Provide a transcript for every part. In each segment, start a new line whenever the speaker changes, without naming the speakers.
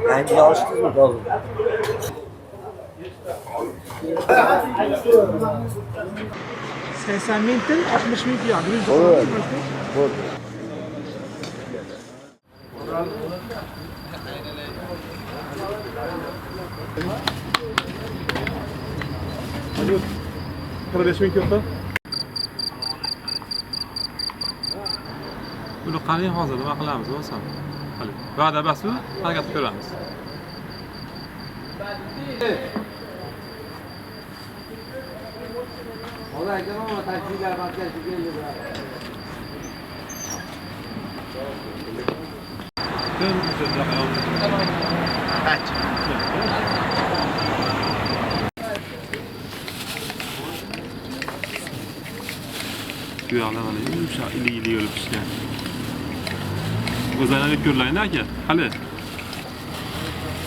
Yangi olishdingizmi hozir?
80 ming til, 60 ming tuyoq.
Bo'ldi.
Qirq ming ko'pi.
Buni qarang, hozir nima qilamiz bo'lsam. Hali va'da emas bu, harakat qilib ko'ramiz. Tuyoqlar mana yumshoq, ilik-ilik bo'lib pishgan. O'zlarini yeb ko'rlaringda aka. Qali?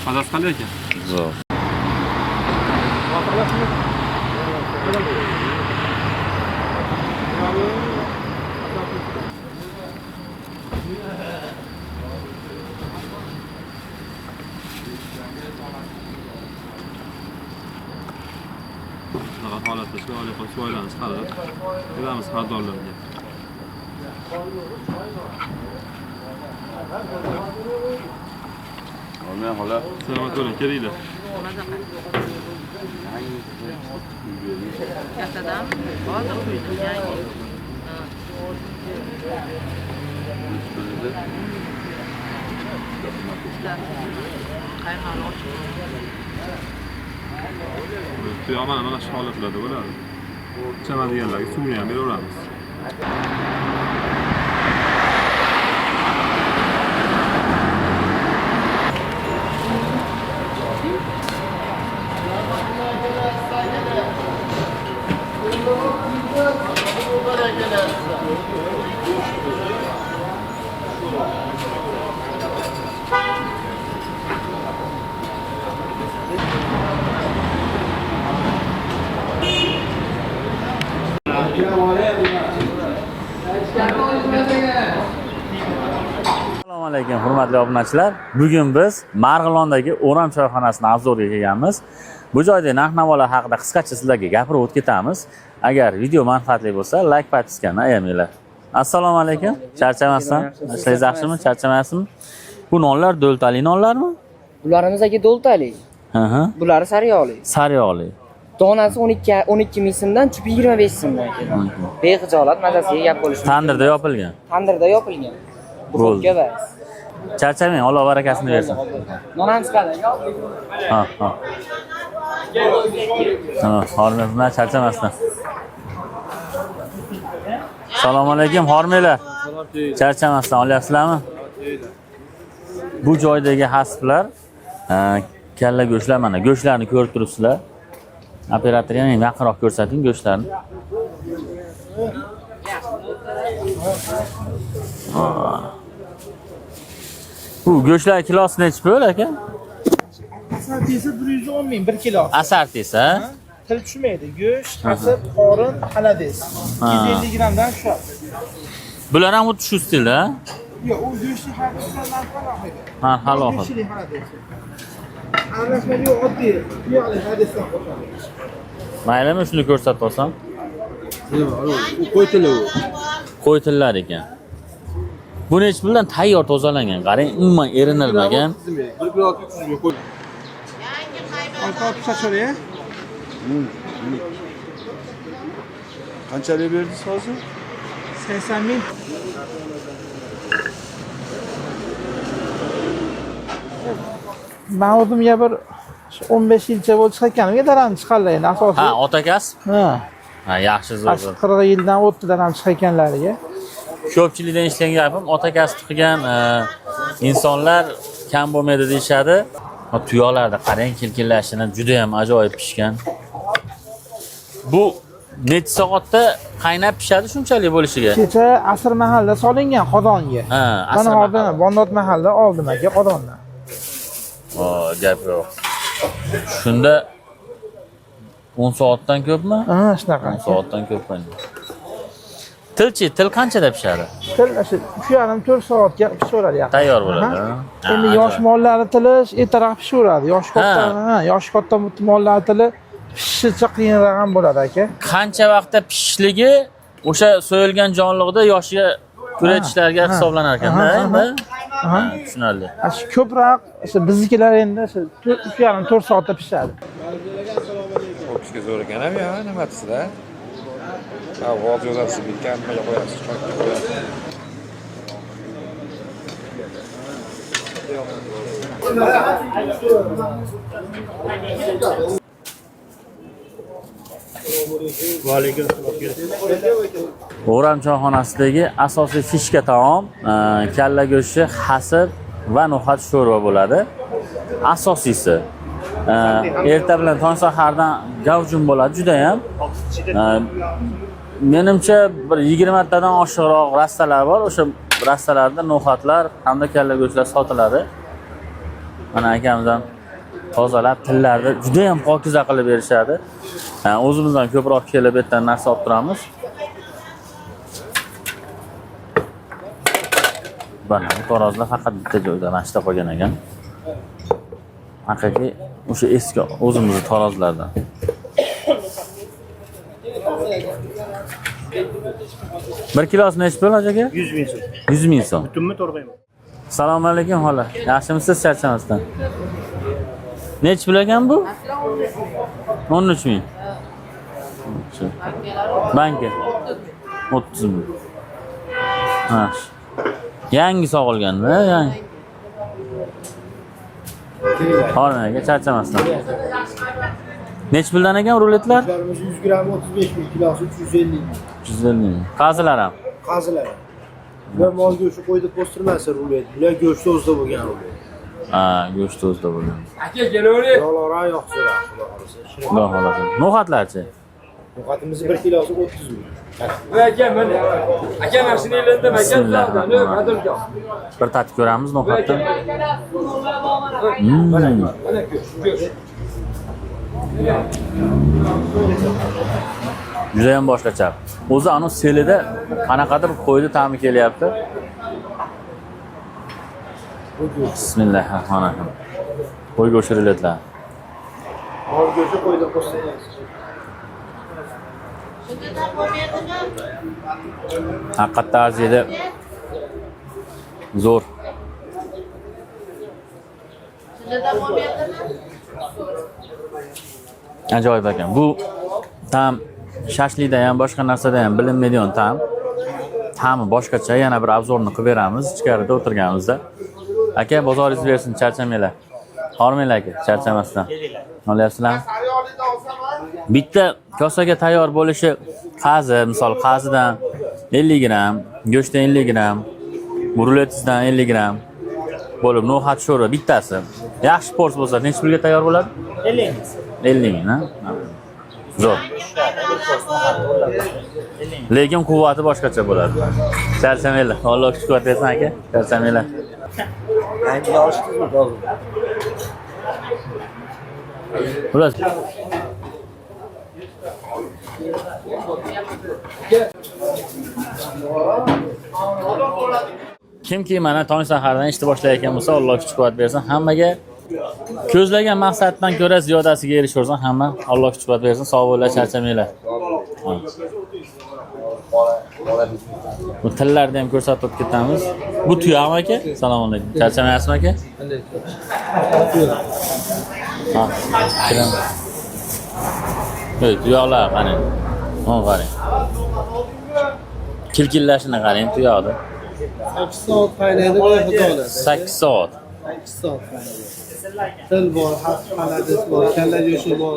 Mazasi qalay ekan?
Zo'r.
Shunaqa holatda chiroyli qilib suvoylarni chiqarib beramiz xaridorlarga.
Olmay xola.
Salomat bo'ling, kelinglar.
Kattadan hozir quydim yangi. Qaymog'i ochiq.
Tuyoq mana shu holatlarda bo'ladi. Ichaman deganlarga suvni ham beraveramiz.
Assalomu alaykum hurmatli obunachilar. Bugun biz Marg'ilondagi O'ram choyxonasini obzorga kelganmiz. Bu joyda narx-navolar haqida qisqacha sizlarga gapirib o'tib ketamiz. Agar video manfaatli bo'lsa, like, podpiskani ayamanglar. Assalomu alaykum. Charchamasdan. Ishlaringiz yaxshimi? Charchamayapsizmi? Bu nonlar do'ltali nonlarmi?
Bularimiz aka do'ltali,
Hı hı.
bulari sariyog'li.
Sariyog'li.
Donasi 12 ming so'mdan, chupi 25 so'mdan aka. Bexijolat mazasiga gap bo'lishi. mumkin.
Tandirda yopilgan.
Tandirda yopilgan.
Bo'ldi.
Buxo'rga bas.
Charchamang, Alloh barakasini bersin.
Non ham chiqadi.
Ha, ha. Ha, hormanglar, charchamasdan. Assalomu alaykum, hormanglar. Charchamasdan olyapsizlarmi? Bu joydagi hasiplar, kalla go'shtlar, mana go'shtlarni ko'rib turibsizlar. Operator yana ham yaqinroq ko'rsating go'shtlarni. Bu go'shtlar kilosi nechi pul aka?
Asartisi 110 ming 1 kilo.
Asartisi, ha?
Til tushmaydi. Go'sht, hasip, qorin, xolodez. 250 grammdan tushadi.
Bular ham xuddi shu stilda, ha?
Yo'q, u go'shtli xolodezdan narxi alohida.
Ha, alohida.
Go'shtli xolodez. Aralashma yo'q, oddiy tuyoqli xolodezdan qo'shadi.
Maylimi shuni ko'rsatib olsam?
Qo'y tili u.
Qo'y tillar ekan. Bu nechi puldan tayyor tozalangan. Qarang, umuman erinilmagan.
Bir kilo 300 ming qo'y.
Olti sochori.
Qanchalik berdingiz hozir?
80 ming. Man o'zimga bir 15 yilcha bo'ldi chiqayotganimga dadam chiqarlar endi asosiy.
Ha, ota kasb?
Ha.
Ha, yaxshi, zo'r.
Shu 40 yildan o'tdi dadam chiqayotganlariga.
Ko'pchilikdan eshitgan gapim, ota kasb qilgan insonlar kam bo'lmaydi deyishadi. Ha, tuyoqlarda qarang, kilkillashini juda ham ajoyib pishgan. Bu necha soatda qaynab pishadi shunchalik bo'lishiga?
Kecha asr mahalda solingan qozonga.
Ha,
Mana
asr
hozir
mahalda.
bomdod mahalda oldim aka qozondan.
O, gap yo'q. Shunda 10 soatdan ko'pmi?
Ha, shunaqa.
10 soatdan ko'p. Tilchi, til qanchada pishadi?
Til shu 3,5-4 soatga pishaveradi yaqin.
Tayyor bo'ladi.
Aha.
Ha,
Endi yosh
ajoyib.
mollarni tili ertaroq pishaveradi. Yosh katta, ha, yosh katta mollarni tili pishishi qiyinroq ham bo'ladi aka.
Qancha vaqtda pishishligi o'sha so'yilgan jonliqda yoshiga ko'ra tishlarga hisoblanar ekanda,
Aha,
endi?
Aha.
Ha, tushunarli.
Ha, shu ko'proq shu biznikilar endi shu 3,5-4 soatda pishadi.
O'pishga zo'r ekan ham ya, nima desizlar? Ha, g'oz yozasiz, bitta nimaga qo'yasiz, choyga qo'yasiz.
O'ram choyxonasidagi asosiy fishka taom kalla go'shti, hasir va no'xat sho'rva bo'ladi. Asosiysi erta bilan tong sahardan gavjum bo'ladi judayam. Menimcha bir 20 tadan oshiqroq rastalar bor. O'sha rastalarda no'xatlar hamda kalla go'shtlar sotiladi. Mana akamiz ham tozalab tillarni judayam pokiza qilib berishadi. O'zimizdan ko'proq kelib bu yerdan narsa olib turamiz. Mana bu tarozlar faqat bitta joyda mana shu yerda qolgan ekan. Haqiqiy o'sha eski o'zimizni tarozlardan. Bir kilosi nechi pul aka?
100 ming so'm.
100 ming so'm.
Butunmi to'rg'aymi?
Assalomu alaykum xola. Yaxshimisiz, charchamasdan? Nechi pul ekan bu? 13 ming. Banka. 30 ming. Yaxshi. Yangi sog'ilganda, yangi. Hormang aka, charchamasdan. Nechi puldan ekan ruletlar?
100 gramm 35 ming, kilosi 350 ming.
350 ming. Qazilar ham.
Qazilar. Bular mol go'shti qo'ydi po'stirmasa rulet. Bular go'sht o'zida bo'lgan rulet.
Ha, go'sht o'zida bo'lgan.
Yog'lari yoqsizroq, xudo xohlasa. Shirin.
Xudo xohlasa. No'xatlarchi?
No'xatimiz 1 kilosi 30 ming.
Bismillahirrohmanirrohim. Bir tatib ko'ramiz no'xatdan. Judayam boshqacha. O'zi anu selida qanaqadir qo'yni ta'mi kelyapti. Bismillahirrohmanirrohim. Qo'y go'shti ruletlar.
Mol go'shti qo'ydi po'stirmasa.
Haqiqatda arziydi. Zo'r. Ajoyib ekan. Bu ta'm shashlikda ham, boshqa narsada ham bilinmaydigan ta'm. Ta'mi boshqacha. Yana bir obzorni qilib beramiz ichkarida o'tirganimizda. Aka, bozoringiz bersin, charchamanglar. Hormanglar aka, charchamasdan. Olyapsizlarmi? Bitta kosaga tayyor bo'lishi qazi, misol qazidan 50 gramm, go'shtdan 50 gramm, ruletizdan 50 gramm bo'lib no'xat sho'rva bittasi. Yaxshi pors bo'lsa necha pulga tayyor bo'ladi?
50 ming.
50 ming, ha? Zo'r. Lekin quvvati boshqacha bo'ladi. Charchamanglar. Alloh kuch quvvat bersin aka. Charchamanglar. Xullas. Kimki mana tong sahardan ishni boshlayotgan bo'lsa, Alloh kuch quvvat bersin hammaga. Ko'zlagan maqsaddan ko'ra ziyodasiga erishaversin hamma. Alloh kuch quvvat bersin. Sog' bo'linglar, charchamanglar. Ha. Bu tillarni ham ko'rsatib o'tib ketamiz. Bu tuyami aka? Assalomu alaykum. Charchamayapsizmi aka? Ha, kiram. Ey, tuyoqlar qarang. Mana qarang. Kilkillashini qarang tuyoqni.
8 soat qaynaydi, xudo
8 soat.
8 soat qaynaydi. Til bor, hasip xaladis bor, kalla go'shti bor.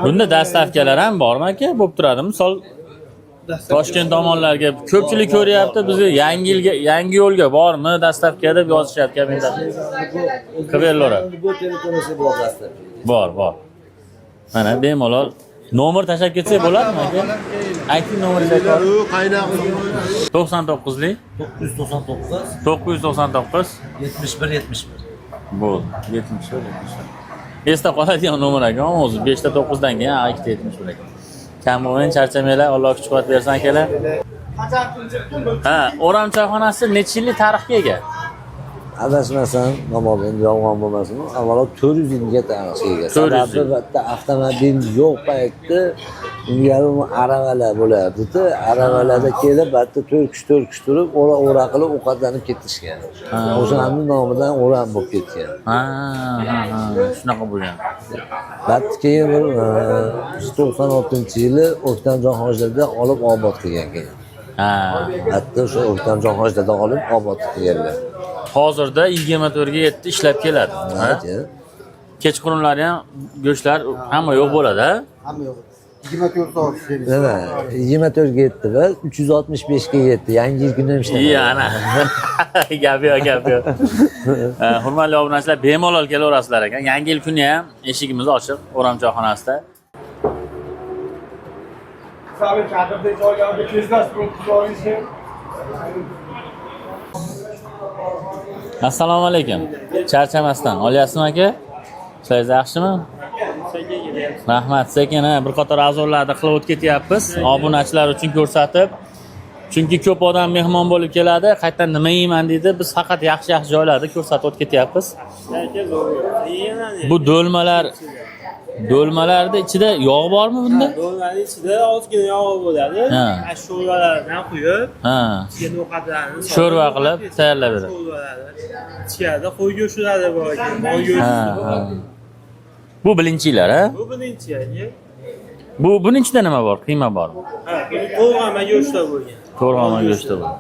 Bunda dastavkalar ham bormi aka? Bo'lib turadi. Misol Toshkent tomonlarga ko'pchilik ko'ryapti, bizni yangi yilga, yangi yo'lga bormi dastavka deb yozishyapti kommentariyada. Qilib berilaveradi.
Bu telefonisi bor dastavka.
Bor, bor. Mana bemalol nomer tashlab ketsak bo'ladimi aka? Ayting nomeringizni aytib yuboring.
U qaynoq
99lik
999
999
71 71.
Bo'ldi. 71 71. Esda qoladigan nomer ekan o'zi 5 ta 9 dan keyin 2 ta 71 ekan. Kam bo'lmang, charchamanglar. Alloh kuch quvvat bersin akalar. Ha, O'ram choyxonasi necha yillik tarixga ega?
Adashmasam, namoz endi yolg'on bo'lmasin, avvalo 400 yilga tarixga ega.
400 yil.
Sababi bu yerda avtomobil yo'q paytda ilgari aravalar bo'lardi. Aravalarda kelib, bu yerda 4 kishi 4 kishi turib, ora ora qilib ovqatlanib ketishgan. O'shaning nomidan o'ram bo'lib ketgan.
Ha, ha, ha, shunaqa bo'lgan.
Bat keyin bir 96-yili O'ktamjon Hojilarda olib obod qilgan keyin.
Ha.
Hatto o'sha O'ktamjon Hojilarda olib obod qilganlar.
Hozirda 24 ga 7 ishlab keladi. Ha? Kechqurunlari ham go'shtlar hamma yo'q bo'ladi, ha?
Hamma yo'q. 24 soat ishlaymiz.
Nima? 24 ga yetdi va 365 ga yetdi. Yangi yil kuni ham ishlamadi.
Iya, ana. Gap yo'q, gap yo'q. Hurmatli obunachilar, bemalol kelaverasizlar ekan. Yangi yil kuni ham eshigimiz ochiq O'ram choyxonasida. Assalomu alaykum. Charchamasdan olyapsizmi aka? Ishlaringiz yaxshimi? Rahmat. Sekin ha, bir qator a'zolarni qilib o'tib ketyapmiz. Obunachilar uchun ko'rsatib. Chunki ko'p odam mehmon bo'lib keladi, qayerdan nima yeyman deydi. Biz faqat yaxshi-yaxshi joylarni ko'rsatib o'tib ketyapmiz. Bu do'lmalar, do'lmalarni ichida yog' bormi bunda?
Do'lmani ichida ozgina yog' bo'ladi.
Ha.
Sho'rvalardan quyib,
Ha.
ichiga no'xatlarni solib,
Sho'rva qilib tayyorlab beradi.
Sho'rvalarni. Ichkarida qo'y go'shtlari bor ekan, mol go'shti.
Ha, ha. Bu bilinchilar, ha?
Bu birinchi yangi.
Bu buning ichida nima bor? Qiyma bormi?
Ha, buni to'g'rama go'shtlar bo'lgan.
To'g'rama go'shti bor.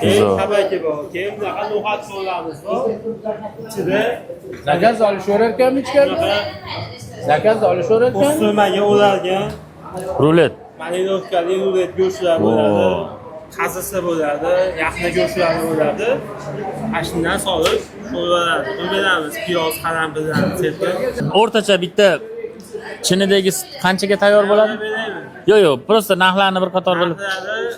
Keyin
Zo'r.
tabaki bor, keyin bunaqa no'xat sho'rvamiz bor. Ichida
Zakaz olishaverar ekanmi ichkarida?
bunaqa
Zakaz olishaverar ekanmi?
po'stmaga o'ralgan
Rulet.
marinovkali rulet go'shtlar bo'ladi.
Oo.
Qazisi bo'ladi, yaxna go'shtlari bo'ladi. Ana shundan solib sho'rvalarni qo'yib beramiz, piyoz, qalampirlarni sepib.
O'rtacha bitta chinidagi qanchaga tayyor bo'ladi? Yo'q, yo'q, просто narxlarni bir qator bilib.
Narxlari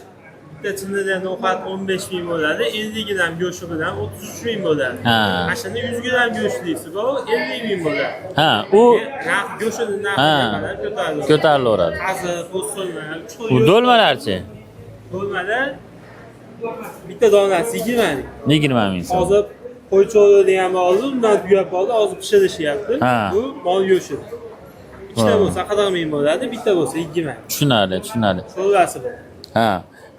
bitta chinida no'xat 15 ming bo'ladi, 50 gramm go'shti bilan 33 ming bo'ladi.
Ha.
Ana shunda 100 gramm go'shtlisi bor, 50 ming bo'ladi.
Ha, u
Narx go'shtini
Ha.
narxiga qarab ko'tariladi.
ko'tarilaveradi.
Qazi, po'stinlar, uch xil
Bu
go'sht.
do'lmalarchi?
Do'lmalar bitta donasi 20 ming.
20 ming so'm.
Hozir qo'y cho'ri degan bor, undan tugab qoldi, hozir pishirishyapti.
Ha.
Bu mol go'shti. Ikkita
Ha.
bo'lsa 40 ming bo'ladi, bitta bo'lsa 20 ming.
Tushunarli, tushunarli.
Sho'rvasi bor.
Ha,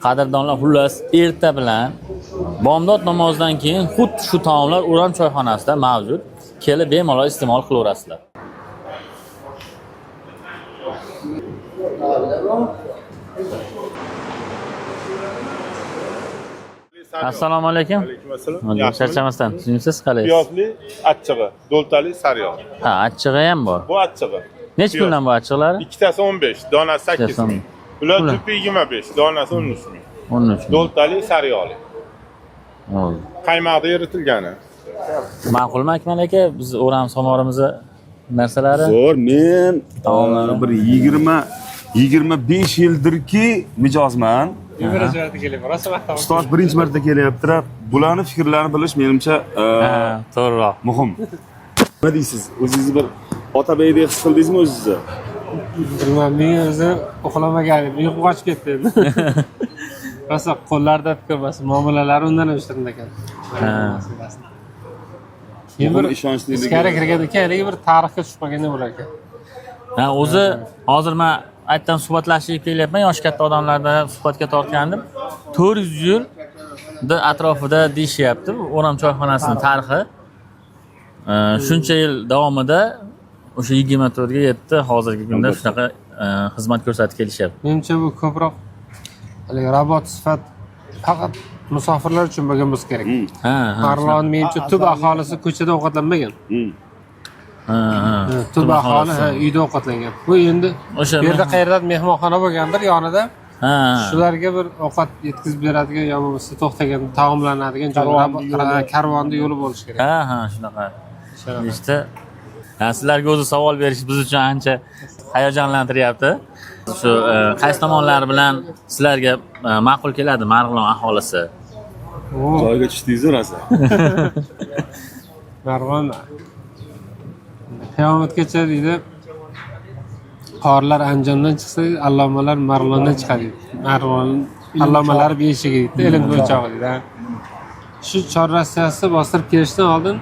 qadrdonlar, xullas erta bilan bomdod namozidan keyin xuddi shu taomlar O'ram choyxonasida mavjud. Kelib bemalol iste'mol qilaverasizlar. Assalomu alaykum.
Alaykum assalom.
Charchamasdan tuzimsiz qalaysiz?
Piyozli achchig'i, do'ltali sariyog'.
Ha, achchig'i ham bor.
Bu achchig'i.
Necha puldan bu achchiqlari?
Ikkitasi 15, donasi 8
Ikkitasi
ming. Ular
Ular.
jupi 25, donasi 13 ming.
13 ming.
Do'ltali sariyog'li.
Bo'ldi.
Qaymoqda eritilgani.
Ma'qulmi Akmal aka? Biz o'ram somorimizni narsalari?
Zo'r, men
Taomlari.
bir 20 25 yildirki mijozman. Ustoz birinchi marta kelyaptilar. Bularni fikrlarini bilish menimcha
Ha, to'g'riroq.
muhim. Nima deysiz? O'zingizni bir otabeydek his qildingizmi o'zingizni?
Bilmadim, men o'zi uxlamagan edim. Uyqu qochib ketdi endi. Rosa qo'llarida ko'rmasin, muomalalari undan ham shirin ekan.
Ha.
Keyin bir
Muhim ishonchliligi.
ichkari kirgandan keyin haligi bir tarixga tushib qolgandek bo'lar ekan.
Ha, o'zi hozir men aytdan suhbatlashib kelyapman, yoshi katta odamlardan suhbatga tortgandim. 400 yil atrofida deyishyapti bu O'ram choyxonasining tarixi. Shuncha yil davomida o'sha 24 ga yetdi, hozirgi kunda shunaqa xizmat ko'rsatib kelishyapti.
Menimcha bu ko'proq haligi rabot sifat faqat musofirlar uchun bo'lgan bo'lsa kerak.
Ha, ha.
Marg'ilon menimcha tub aholisi ko'chada ovqatlanmagan.
Ha, ha.
Tub aholi ha, uyda ovqatlangan. Bu endi
O'sha
bu yerda qayerdadir mehmonxona bo'lgandir yonida.
Ha, ha.
Shularga bir ovqat yetkazib beradigan yo bo'lmasa to'xtagan taomlanadigan joy, karvonni yo'li bo'lishi kerak.
Ha, ha, shunaqa. İşte ha, sizlarga o'zi savol berish biz uchun ancha hayajonlantiryapti. Shu qaysi tomonlari bilan sizlarga ma'qul keladi Marg'ilon aholisi?
Joyiga tushdingiz rosa.
Marg'ilon qiyomatgacha deydi. Qorilar Andijondan chiqsa, allomalar Marg'ilondan chiqadi deydi. Marg'ilon allomalar beshigi deydi, ilm o'chog'i deydi. Ha. Shu chor Rossiyasi bostirib kelishdan oldin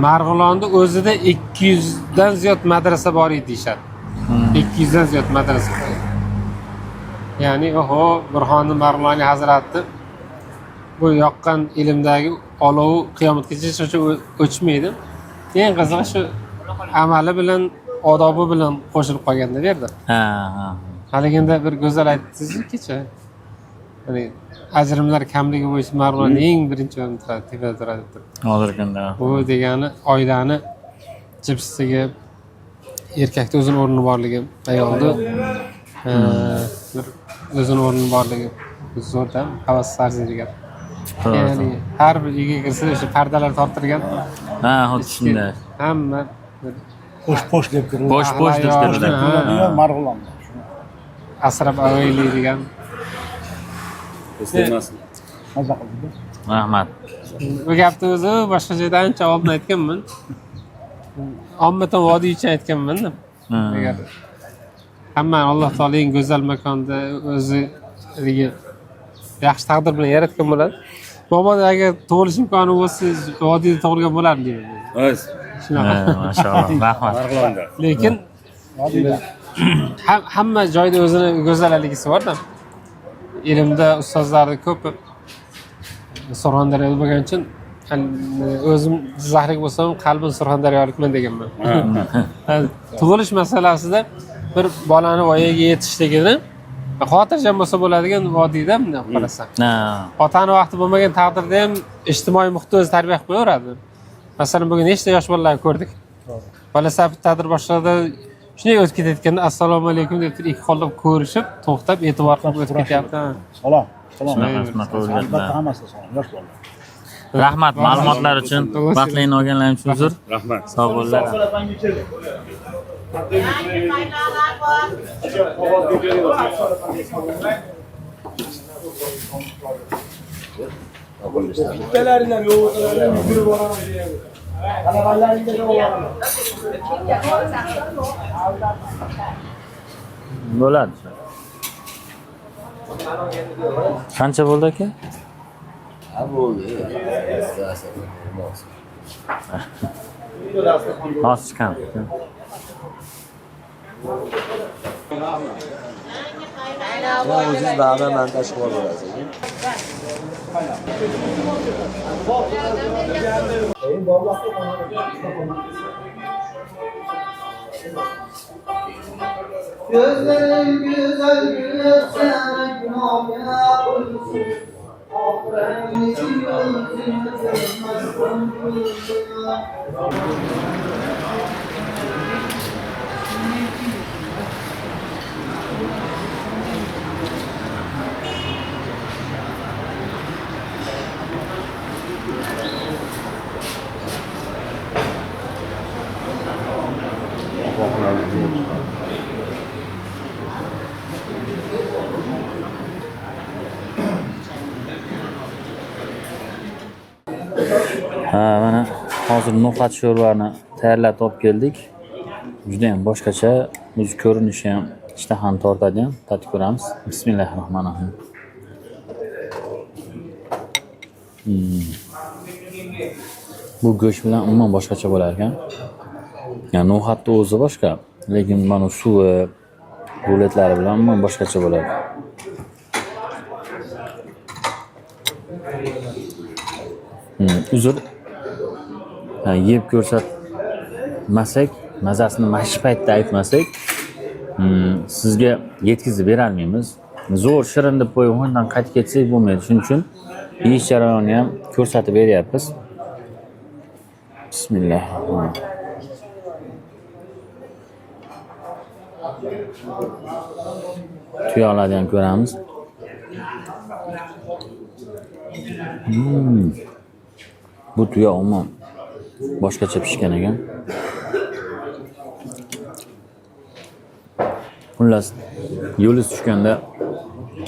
Marg'ilonda o'zida 200 dan ziyod madrasa bor edi deyishadi. 200 dan ziyod madrasa bor edi. Ya'ni oho, Burhoniddin Marg'iloniy hazrati bu yoqqan ilmdagi olovi qiyomatgacha hech qachon o'chmaydi. Eng qizig'i shu amali bilan odobi bilan qo'shilib qolganda bu yerda.
Ha, ha.
Haliginda bir go'zal aytdingiz kecha. Ya'ni ajrimlar kamligi bo'yicha Marg'ilon eng birinchi o'rinda turadi, tepada turadi deb turibdi.
Hozirgi kunda.
Bu degani oilani jipsligi, erkakda o'zini o'rni borligi, ayolda bir o'zini o'rni borligi. Bu zo'rda havas arziydigan. Ya'ni har bir uyga kirsa o'sha pardalar tortilgan.
Ha, xuddi shunday.
Hamma bir
Qo'sh po'sh deb kiriladi.
Po'sh po'sh deb
Ayol,
kiriladi.
ha,
Marg'ilonda.
Asrab avaylaydigan.
Estimasin.
Maza qildi.
Rahmat.
Bu gapni o'zi boshqa joyda ancha oldin aytganman. Ommatan vodiy uchun aytganman. Agar hamma Alloh taolo eng go'zal makonda o'zi haligi yaxshi taqdir bilan yaratgan bo'ladi. Mabodo agar tug'ilish imkoni bo'lsa, vodiyda tug'ilgan bo'lardim deyman.
O'z.
Shunaqa.
Ha, mashalloh. Rahmat.
Marg'ilonda.
Lekin hamma joyda o'zini go'zalligisi borda. Ilmda ustozlarni ko'pi Surxondaryoda bo'lgani uchun o'zim jizzaxlik bo'lsam ham qalbim surxondaryolikman deganman. Ha, tug'ilish masalasida bir bolani voyaga yetishligini xotirjam bo'lsa bo'ladigan vodiyda bunday olib qarasan.
Ha.
Otani vaqti bo'lmagan taqdirda ham ijtimoiy muhit o'zi tarbiya qilib qo'yaveradi. Masalan, bugun nechta yosh bolalarni ko'rdik. Bola tadbir boshlarida shunday o'tib ketayotganda assalomu alaykum deb turib ikki qo'llab ko'rishib, to'xtab, e'tibor qilib o'tib ketyapti. Ha.
Salom. Salom.
Shunaqa, shunaqa
Albatta
o'rgatlar.
hammasi salom. Yosh bolalar.
Rahmat ma'lumotlar uchun. Vaqtlaringni olganlaring uchun uzr.
Rahmat.
Sog' bo'linglar.
Bittalaridan yo'q, yugurib boraman deyapti. Talabalarga yo'q boraman.
Bo'ladi. Qancha bo'ldi aka?
Ha, bo'ldi.
Hozir chiqamiz.
O'zingiz ba'zan montaj qilib olasiz.
Gözlerin güzel gülümsemek günahına kulsun. Aferin
Ha, mana hozir no'xat sho'rvani tayyorlab olib keldik. Juda ham boshqacha, o'zi ko'rinishi ham ishtahani tortadigan. Tatib ko'ramiz. Bismillahirrohmanirrohim. Bu go'sht bilan umuman boshqacha bo'lar ekan. Ya'ni no'xatni o'zi boshqa, lekin mana suvi, ruletlari bilan umuman boshqacha bo'ladi. Uzr. Ha, yeb ko'rsatmasak, mazasini mana shu paytda aytmasak, sizga yetkazib berolmaymiz. Zo'r shirin deb qo'yib, undan qaytib ketsak bo'lmaydi. Shuning uchun yeyish jarayonini ham ko'rsatib beryapmiz. Bismillah. Tuyoqlarni ham ko'ramiz. Bu tuyoq umuman boshqacha pishgan ekan. Xullas, yo'lingiz tushganda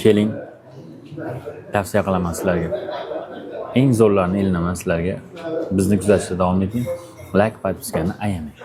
keling. Tavsiya qilaman sizlarga. Eng zo'rlarini ilinaman sizlarga. Bizni kuzatishda davom eting. Like, подписка ni ayamang.